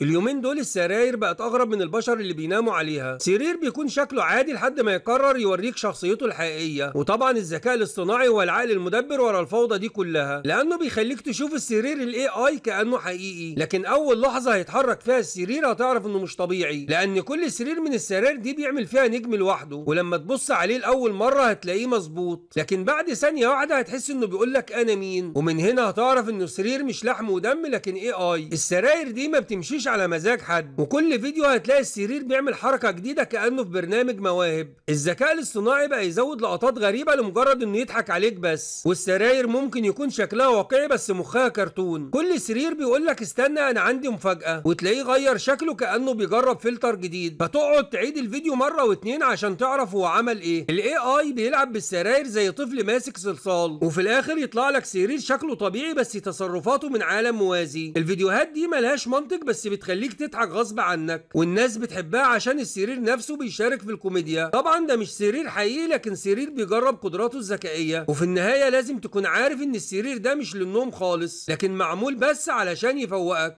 اليومين دول السراير بقت اغرب من البشر اللي بيناموا عليها. سرير بيكون شكله عادي لحد ما يقرر يوريك شخصيته الحقيقية، وطبعا الذكاء الاصطناعي هو العقل المدبر ورا الفوضى دي كلها، لانه بيخليك تشوف السرير ال AI كانه حقيقي، لكن اول لحظة هيتحرك فيها السرير هتعرف انه مش طبيعي، لان كل سرير من السراير دي بيعمل فيها نجم لوحده، ولما تبص عليه لاول مرة هتلاقيه مظبوط، لكن بعد ثانية واحدة هتحس انه بيقول لك انا مين، ومن هنا هتعرف انه سرير مش لحم ودم لكن AI. السراير دي ما بتمشيش على مزاج حد، وكل فيديو هتلاقي السرير بيعمل حركة جديدة كأنه في برنامج مواهب. الذكاء الاصطناعي بقى يزود لقطات غريبة لمجرد انه يضحك عليك بس، والسراير ممكن يكون شكلها واقعي بس مخها كرتون. كل سرير بيقول لك استنى انا عندي مفاجأة، وتلاقيه غير شكله كأنه بيجرب فلتر جديد، فتقعد تعيد الفيديو مرة واتنين عشان تعرف هو عمل ايه. ال AI بيلعب بالسراير زي طفل ماسك صلصال، وفي الاخر يطلع لك سرير شكله طبيعي بس تصرفاته من عالم موازي. الفيديوهات دي ملهاش منطق بس بتخليك تضحك غصب عنك، والناس بتحبها عشان السرير نفسه بيشارك في الكوميديا. طبعا ده مش سرير حقيقي لكن سرير بيجرب قدراته الذكائية، وفي النهاية لازم تكون عارف ان السرير ده مش للنوم خالص لكن معمول بس علشان يفوقك.